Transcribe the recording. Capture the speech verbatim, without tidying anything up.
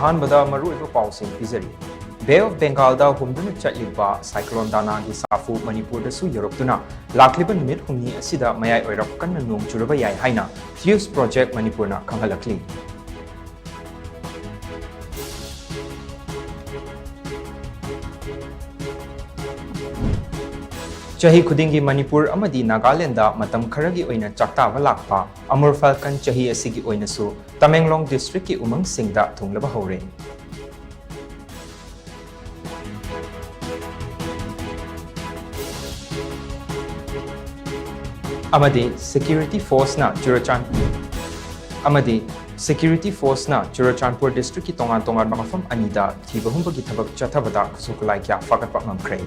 ꯑꯍꯥꯟꯕꯗ ꯃꯔꯨꯑꯣꯏꯕ ꯄꯥꯎꯁꯤꯡ ꯄꯤꯖꯔꯤ꯫ ꯕꯦ ꯑꯣꯐ ꯕꯦꯡꯒꯥꯜꯗ ꯍꯨꯝꯗꯨꯅ ꯆꯠꯂꯤꯕ ꯁꯥꯏꯀ꯭ꯂꯣꯟ ꯗꯥꯅꯥꯒꯤ ꯁꯥꯐꯨ ꯃꯅꯤꯄꯨꯔꯗꯁꯨ ꯌꯧꯔꯛꯇꯨꯅ ꯂꯥꯛꯂꯤꯕ ꯅꯨꯃꯤꯠ ꯍꯨꯝꯅꯤ ꯑꯁꯤꯗ ꯃꯌꯥꯏ ꯑꯣꯏꯔꯞ ꯀꯟꯅ ꯅꯣꯡ ꯆꯨꯔꯕ ꯌꯥꯏ ꯍꯥꯏꯅ ꯐ꯭ꯌꯨꯁ ꯄ꯭ꯔꯣꯖꯦꯛ ꯃꯅꯤꯄꯨꯔꯅ ꯈꯪꯍꯜꯂꯛꯂꯤ꯫ ꯆꯍꯤ ꯈꯨꯗꯤꯡꯒꯤ ꯃꯅꯤꯄꯨꯔ ꯑꯃꯗꯤ ꯅꯥꯒꯥꯂꯦꯟꯗ ꯃꯇꯝ ꯈꯔꯒꯤ ꯑꯣꯏꯅ ꯆꯥꯛꯇꯥꯕ ꯂꯥꯛꯄ ꯑꯃꯨꯔ ꯐꯥꯜꯀꯟ ꯆꯍꯤ ꯑꯁꯤꯒꯤ ꯑꯣꯏꯅꯁꯨ ꯇꯃꯦꯡꯂꯣꯡ ꯗꯤꯁꯇ꯭ꯔꯤꯛꯀꯤ ꯎꯃꯪꯁꯤꯡꯗ ꯊꯨꯡꯂꯕ ꯍꯧꯔꯦ꯫ ꯑꯃꯗꯤ ꯁꯦꯀ꯭ꯌꯨꯔꯤꯇꯤ ꯐꯣꯔꯁꯅ ꯆꯨꯔꯆꯥꯟ-, ꯑꯃꯗꯤ ꯁꯦꯀ꯭ꯌꯨꯔꯤꯇꯤ ꯐꯣꯔꯁꯅ ꯆꯨꯔꯆꯥꯟꯄꯨꯔ ꯗꯤꯁꯇ꯭ꯔꯤꯛꯀꯤ ꯇꯣꯉꯥꯟ ꯇꯣꯉꯥꯟꯕ ꯃꯐꯝ ꯑꯅꯤꯗ ꯊꯤꯕ ꯍꯨꯝꯕꯒꯤ ꯊꯕꯛ ꯆꯠꯊꯕꯗ ꯈꯨꯠꯁꯨ ꯈꯨꯠꯂꯥꯏ ꯀꯌꯥ ꯐꯥꯒꯠꯄ ꯉꯝꯈ꯭ꯔꯦ꯫